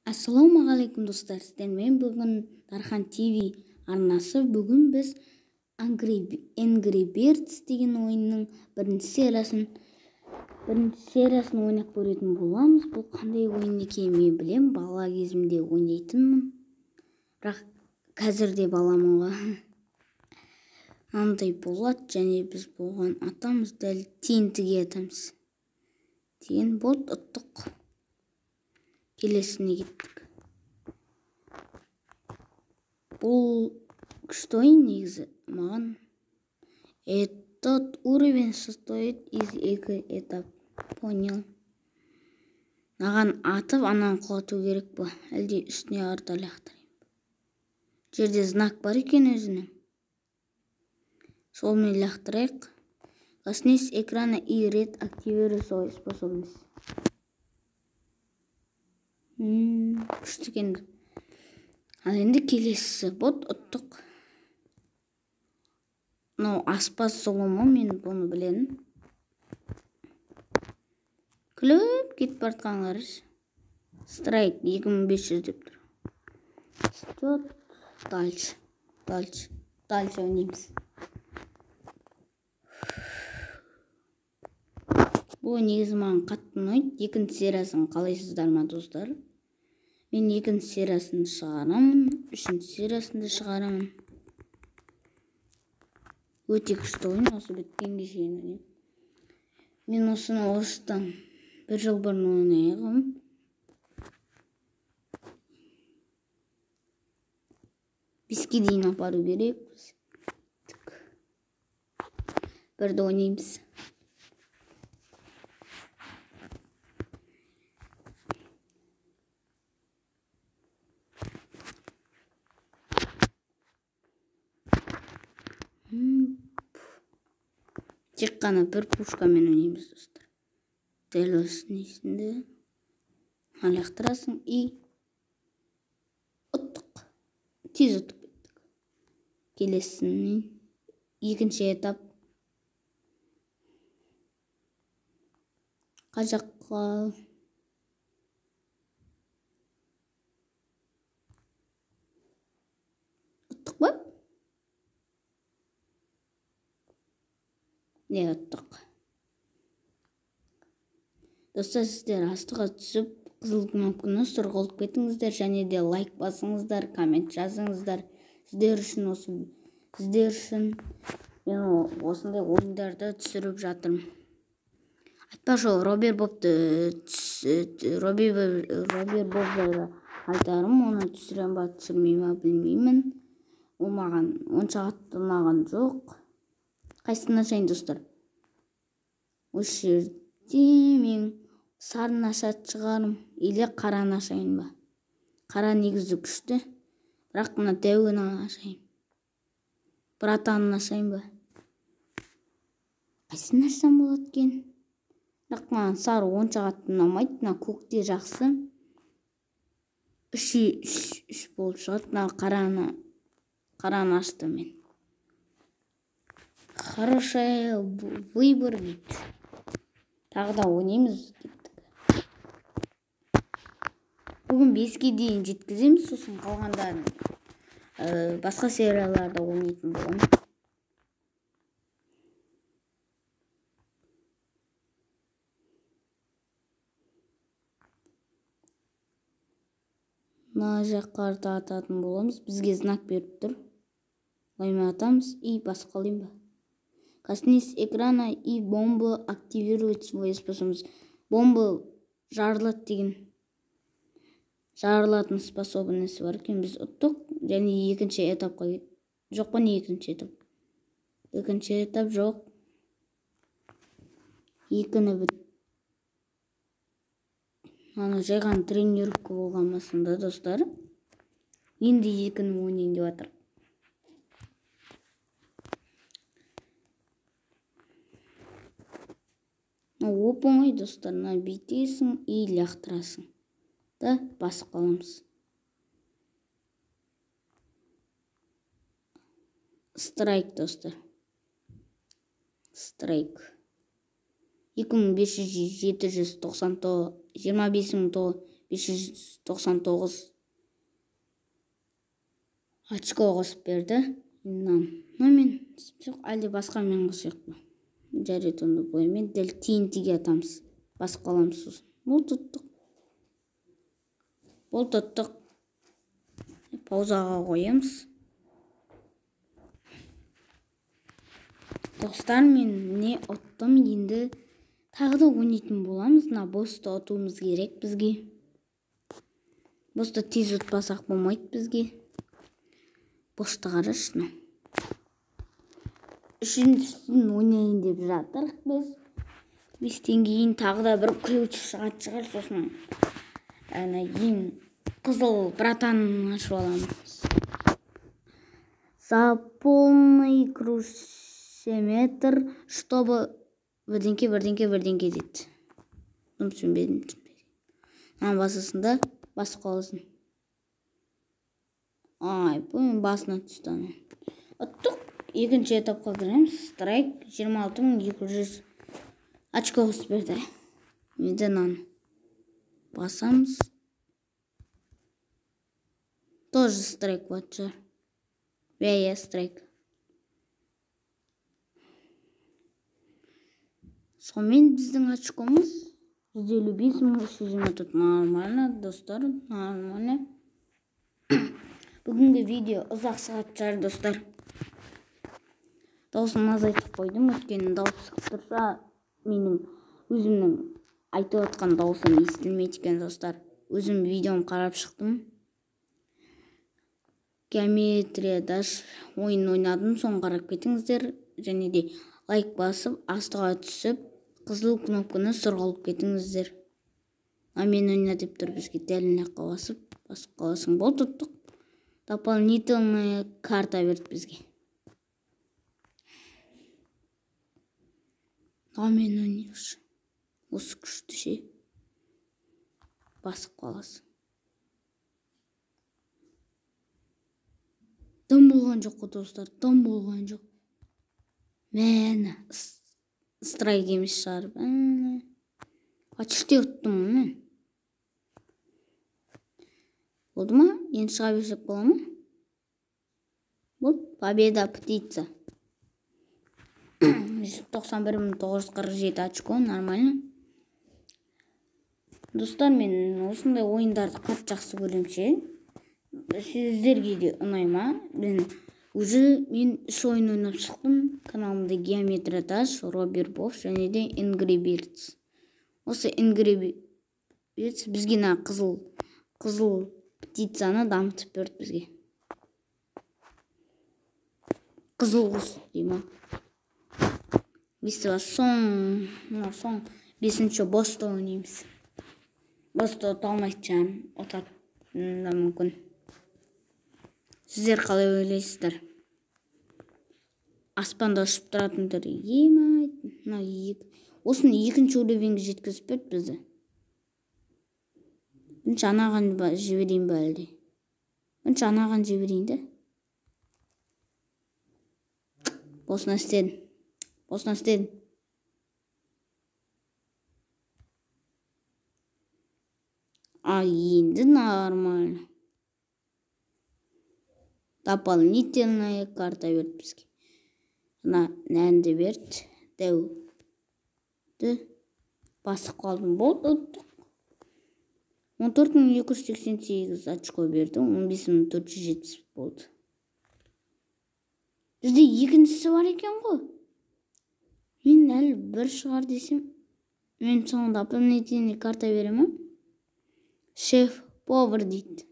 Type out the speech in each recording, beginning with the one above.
Ассалаумағалейкум, достар! Сіздермен бүгін Дархан ТВ арнасы. Бүгін біз Angry Birds деген ойынның бірінші сериясын ойнап көретін боламыз. Бұл қандай ойын екенін мен білем, бала кезімде ойнайтынмын, бірақ қазір де баламын ғой. Мынандай болады және біз бұған атамыз, дәл TNT-ге атамыз деген болды. Ұттық, келесіне кеттік. Бұл күшті ойын негізі маған. Этот уровень состоит из екі этап. Понял. Маған атып, ананы құлату керек па, әлде үстіне қарата лақтырайын ба? Жерде знак бар екен өзінің, солмен лақтырайық. Коснись экрана и рет активируй свою способность. Күшті екен. Ал енді келесісі. Вот, ұттық. Мынау аспаз зұлымы, мен бұны білемін. Күліп кетіп бара жатқанын қарашы. Страйк 2500 деп тұр. Стоп, дальше, дальше, дальше ойнаймыз. Бұл негізі маған қатты ұнайды. Екінші сериясын қалайсыздар ма, достар? Мен екінші сериясын шығарамын, үшінші сериясын да шығарамын. Өте күшті ойын, осы біткенге шейін ойнаймын. Мен осыны осыдан бір жыл бұрын ойнағанмын. 5-ке дейін апару керекпіз. Бірді ойнаймыз. Тек қана бір пушкамен ойнаймыз, достар. Дәл осы несінде лақтырасың и ұттық, тез ұтып кеттік. Келесінен екінші этап. Қай жаққа? Ұттық па? Не, ұттық. Достар, сіздер астыға түсіп, қызыл кнопканы сұрғылып кетіңіздер және де лайк басыңыздар, коммент жазыңыздар. Сіздер үшін мен осындай ойындарды түсіріп жатырмын. Айтпақшы, Робер Бобты, Робер Боб жайлы айтарым, оны түсірем ба, түсірмей ма, білмеймін. Ол маған онша қатты ұнаған жоқ. Қайсысын ашайын, достар? Осы жерде мен сарыны ашатын шығармын или қараны ашайын ба? Қара негізі күшті, бірақ мына дәуін ашайын, братанын ашайын ба? Қайсысын ашсам болады екен? Бірақ маған сары онша қатты ұнамайды, мына көк те жақсы. Үш үш үш болып шығады. Мына қараны аштым мен. Хороший выбор дейді. Тағы да ойнаймыз, кеттік. Бүгін 5-ке дейін жеткіземіз, сосын қалғандарын басқа серияларда ойнайтын боламын. Мына жаққа ататын боламыз. Бізге знак беріп тұр. Былаймен атамыз и басып қалайын ба? Коснись экрана и бомба активирует свою способность. Бомба жарылады деген, жарылатын способності бар екен. Біз ұттық және екінші этапқа. Жоқ па? Не, екінші этап, екінші этап жоқ. Екіні біт. Ана жай ғана тренировка болған ма сонда, достар? Енді екіні ойнайын деп жатыр. Оп оңай, достар. Мына бүйтесің и лақтырасың да, басып қаламыз. Страйк, достар, страйк. 2500, 799, 25 мың. 599 очко қосып берді. Мынамен жоқ, әлде басқамен қосайық па? Жарайды, онда бойымен дәл TNT-ге атамыз. Басып қаламыз сосын. Болды, ұттық. Болды, ұттық. Паузаға қоямыз. Достар, мен не ұттым, енді тағы да ойнайтын боламыз. Мына босты ұтуымыз керек бізге. Босты тез ұтпасақ болмайды бізге. Босты қарашы мына. Үшіншісін ойнайын деп жатырық біз. 5-тен кейін тағы да бір ключ шығатын шығар, сосын ана ең қызыл братанын ашып аламыз. Заполни крушеметр, чтобы бірдеңке, бірдеңке, бірдеңке дейді. Дым түсінбедім, түсінбедім. Мынаны басасың да басып қаласың. Ай, бұл басына түсті ана. Ұттық. Екінші этапқа кіреміз. Страйк 26200 очко қосып берді. Енді мынаны басамыз. Тоже страйк болатын шығар. Иә, страйк. Сонымен біздің очкомыз 155324. Нормально, достар, нормально. Бүгінгі видео ұзақ шығатын шығар, достар. Дауысын азайтып қойдым, өйткені дауыс шығып тұрса, менің өзімнің айтып отқан дауысым естілмейді екен, достар. Өзім видеом қарап шықтым. Геометрия Даш ойын ойнадым, соны қарап кетіңіздер. Және де лайк басып, астыға түсіп, қызыл кнопканы сұрғылып кетіңіздер. А мен ойна деп тұр бізге, дәл мына жаққа басып, басып қаласың. Болды, ұттық. Дополнительная карта берді бізге. А мен ойнайықшы. Осы күшті ше. Басып қаласың. Дым болған жоқ қой, достар, дым болған жоқ. Мәні, страйк емес шығар. Мәні. Почти ұттым мен. Болды ма? Енді шыға берсек бола ма? Болды, победа птица. 191947 очко, нормально. Достар, мен осындай ойындарды қатты жақсы көремін ше. Сіздерге де ұнай ма? Мен уже 3 ойын ойнап шықтым. Каналымда Геометрия Даш, Робер Бов және де Angry Birds. Осы Angry Birds бізге мына қызыл птицаны дамытып берді бізге. Қызыл құс дей ма? Бесті соң 5-ші босты ойнаймыз. Босты ұта алмайтын шығармын, ұтатын да мүмкін. Сіздер қалай ойлайсыздар? Аспанда ұшып тұратындар ема, мына екі. Осыны екінші уровеньге жеткізіп берді бізді. Бірінші анаған жіберейін ба әлде? Бірінші анаған жіберейін де. Босына істедім. Босына істедім. А енді нормально. Дополнительная карта берді бізге. Мына нәнді берді. Дәуді басып қалдым. Болды, ұттық. 14288 очко берді. 15470 болды. Бізде екіншісі бар екен ғой. Мен әлі бір шығар десем, мен соңында дополнительный карта беремін. Шеф повар дейді.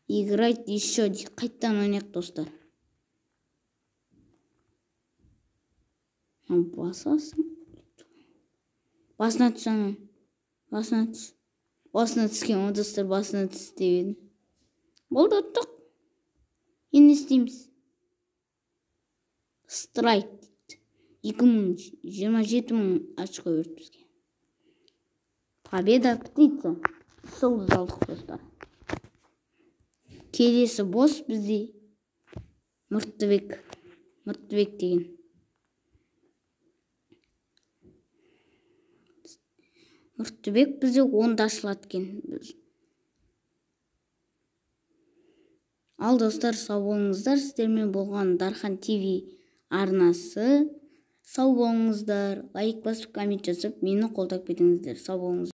Играть еще дейді. Қайтадан ойнайық, достар. Басасың. Басына түс ана. Басына түс. Басына түскен ғой, достар, басына түс деп едім. Болды, ұттық. Енді не істейміз? Страйк дейді. 2027000 очко берді бізге. Победа птица. Жұлдыз алдық, достар. Келесі босс бізде Мұрттыбек. Мұрттыбек деген. Нұртүбек бізде 10-да ашылады екен. Ал достар, сау болыңыздар. Сіздермен болған Дархан ТВ арнасы. Сау болыңыздар. Лайк басып, коммент жазып, мені қолдап кетіңіздер. Сау болыңыздар.